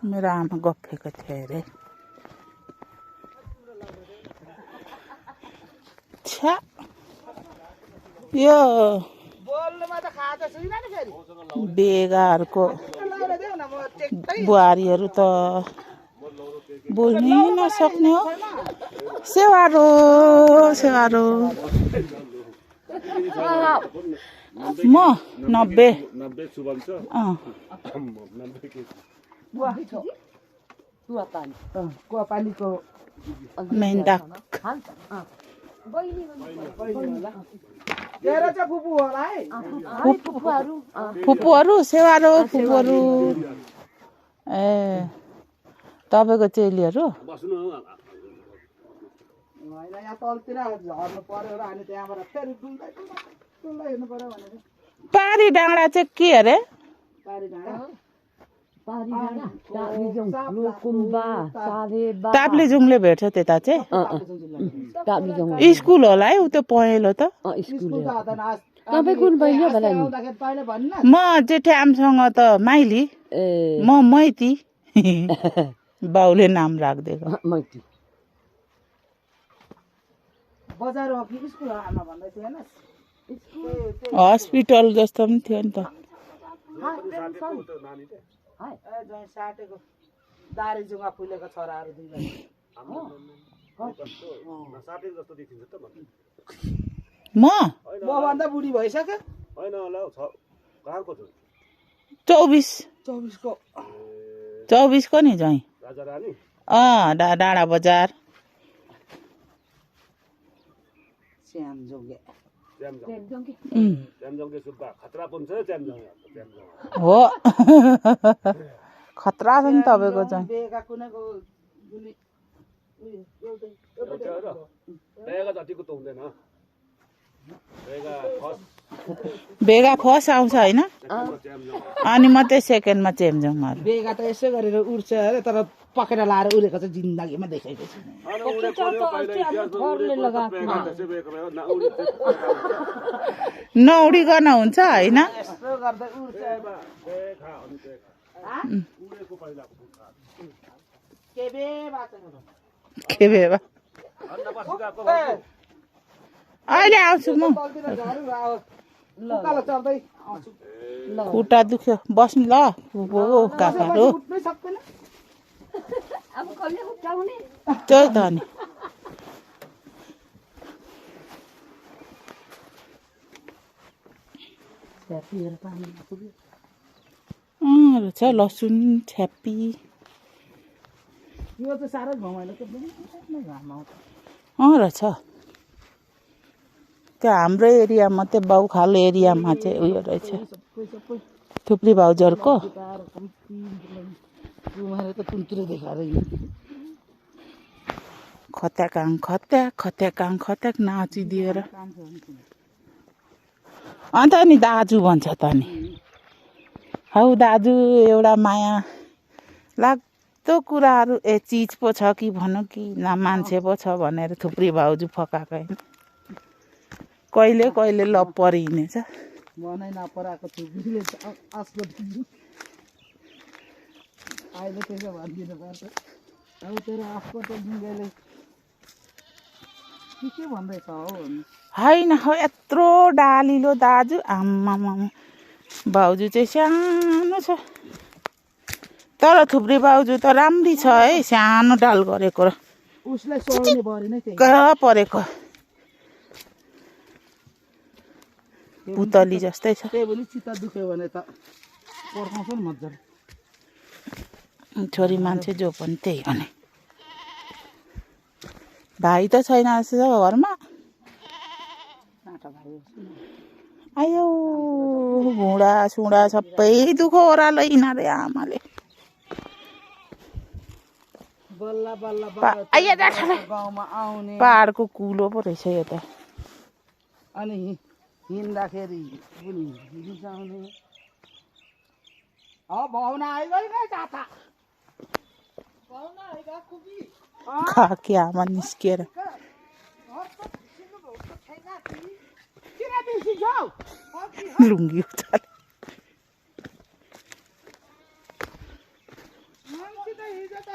मेरो आमा गफेको थियो अरे छ्या यो बेगाहरूको बुहारीहरू त बोल्नै नसक्ने हो सेवारो सेवारो म 90 पानीको मेहनत फुपूहरू सेवारो फुपूहरू ए तपाईँको चेलीहरू पारी डाँडा चाहिँ के अरे ताप्लेजुङले भेट्छ त्यता चाहिँ स्कुल होला है उ त्यो पहेँलो त म जेठे आमसँग त माइली म मैती बाउले नाम राखिदिएको हस्पिटल जस्तो पनि थियो नि त दारीजुङमा फुलेको छोराहरू मभन्दा बुढी भइसक्यो 24 को नि झै डाँडा बजार हो खतरा छ नि तपाईँको चाहिँ बेगा फर्स्ट आउँछ होइन अनि मात्रै सेकेन्डमा चेम्जोङहरू बेगा त यसै गरेर उड्छ अरे तर पकेर लाएर उडेको चाहिँ जिन्दगीमा देखेको छु नउडिकन हुन्छ होइन के बेबा अहिले आउँछु म खुट्टा दुख्यो बस्नु ल काकाहरू त्यही त नि रहेछ लसुन छ्याप्पी रहेछ त्यो हाम्रो एरियामा त्यो बाउखाल एरियामा चाहिँ उयो रहेछ थुप्री भाउजूहरूको खत्याकाङ खत्याक नाचिदिएर अन्त नि दाजु भन्छ त नि हौ दाजु एउटा माया लाग्दो कुराहरू चिज पो छ कि भनौँ कि न मान्छे पो छ भनेर थुप्री भाउजू फकाएको होइन कहिले कहिले लप परिहिनेछ मनै नपराएको छु अहिले त्यसो भनिदिनु पर्छ अब तेरो अस्पताल जुङ्गेले के भन्दैछ हौ होइन हौ यत्रो डालिलो दाजु आम्मामा भाउजू चाहिँ सानो छ तर थुप्री भाउजू त राम्री छ है सानो डाल गरेको र उसलाई सोड्ने बरी नै परेको पुतली जस्तै छ त्यही पनि चित्त दुख्यो भने त पर्खाउँछ नि मजाले छोरी मान्छे जो पनि त्यही भने भाइ त छैन जस्तो घरमा आयो घुँडा सुँडा सबै दुखो ओह्रालो यिनीहरू आमाले गाउँमा आउने पहाडको कुलो पो रहेछ यो त अनि हिँड्दाखेरि रिसाउने भावना आइगयो जाता खाके आमा निस्किएर लुङ्गी उचाले चाहिँ हिजो त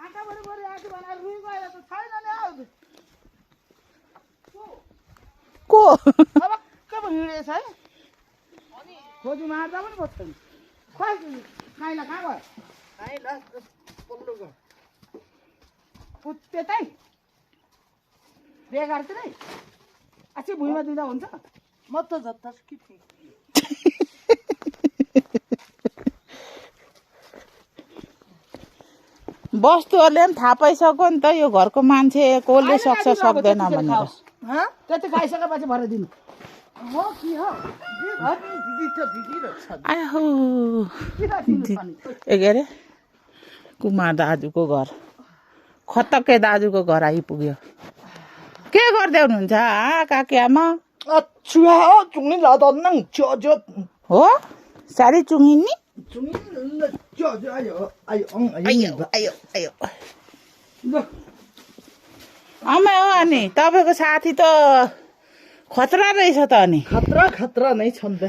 आँखाभरि भरि आँखी भनेर रुई गएर त छैन नि हौ को सबक्क पो हिँडेछ है खोजी मार्दा पनि भएको छैन खै काइला कहाँ गयो काइला पल्लो गयो त्यतै बेगारतिरै आछि भुइँमा दिँदा हुन्छ म त जत्ता कि थिएँ वस्तुहरूले पनि थाहा पाइसक्यो नि त यो घरको मान्छे कसले सक्छ सक्दैन भनेर त्यति खाइसकेपछि भरे दिनु हो कि हो आहो के अरे कुमार दाजुको घर खतके दाजुको घर आइपुग्यो के गर्दै हुनुहुन्छ काकी आमा हो सारी चुङ्गिनी आमा हो अनि तपाईँको साथी त खतरा रहेछ त अनि खतरा नै छन् बे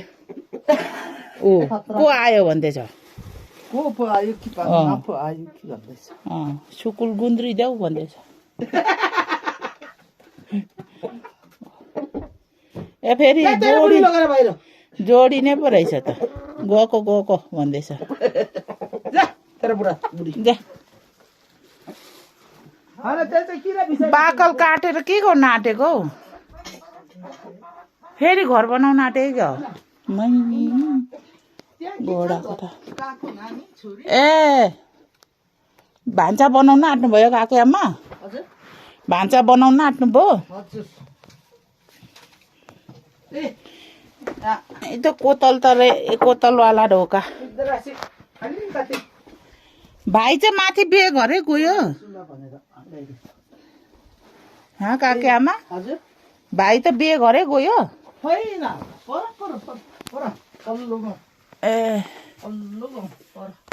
ऊ को आयो भन्दैछ को पो आयो कि पो आयो कि भन्दैछ सुकुल गुन्द्री देऊ भन्दैछ ए फेरि जोडी नै पो रहेछ त गएको भन्दैछ जा बाकल काटेर के गर्नु आँटेको हौ फेरि घर बनाउन आँटेको घोडाको त ए भान्सा बनाउन आँट्नुभयो काकी आमा भान्सा बनाउन आँट्नुभयो ए त कोतलवाला ढोका भाइ चाहिँ माथि बिहे घरै गयो काकी आमा भाइ त बिहे घरै गयो ए